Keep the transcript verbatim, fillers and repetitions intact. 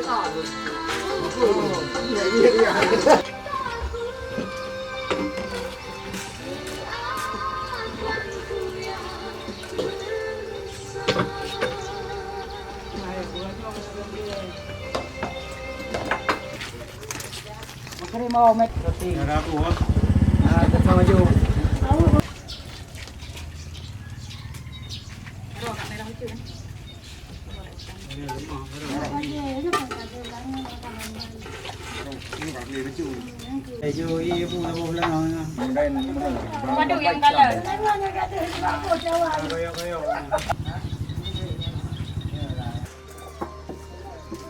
Makasih mau, Mat. Roti. Ada aku, ah. Ah, kita maju. Keju, iya, Bu, dah bawa pulang. Waduh, yang galau. Ayo, ayo.